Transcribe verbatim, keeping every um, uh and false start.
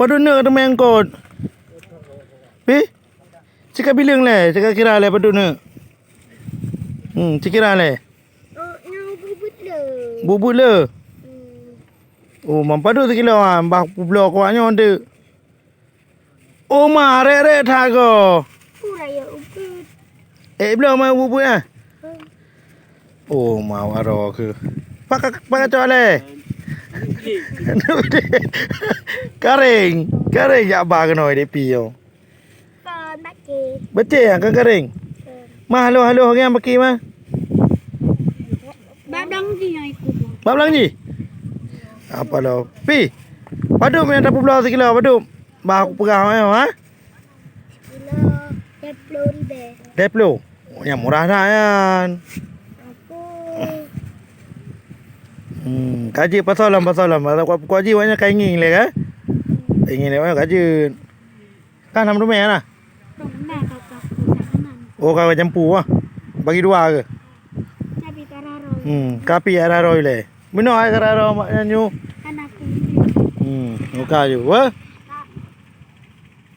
Padub neuk ka teumé angkot? Pih? Cit ka bileueng lé, cit ka kira lé padub neuk? Hmm, cit kira lé. Oh, nyoe bubut le. Bubut le? Hmm. Oh, man padub sikilo, ha, bah peubloe keu awak nyoe teuk. Oh, ma, rek-rek that goe. Pura ya ubit. Eh, bloe ma bubut, ah. Hmm. Oh, ma waro ke. Pak, pak cok lé. Karing, karing jak ba keunoe dek pi yo. Kon baki. Betul ya, kan karing. Kon. Ma halo-halo orang baki ma. Bak blang ji yang ikut. Bak blang ji? Apa lo? Pi. Padub yang tapubloe sikilo, padub. Bah aku peugah awak nyoe, ha? Kilo dua puluh ribèe. Dua puluh? Oh, nyang murah that nyan. Aku. Hmm, ka jeuet pasoe lom, pasoe lom. Pasoe ku, ku jih awak nyan ka ingieng lé, kan? Ingieng lé, awak nyan ka jeuet. Kan hana meurumeh nah? Nah, ka, ka, ka, ka, ka. Oh, ka jampu ah. Bagi dua ke? Tapi ka raro. Hmm, kapi ka raro ilèe. Meunoe ai ka raro mak nyan nyoe. Kan aku. Hmm, muka ju, weh.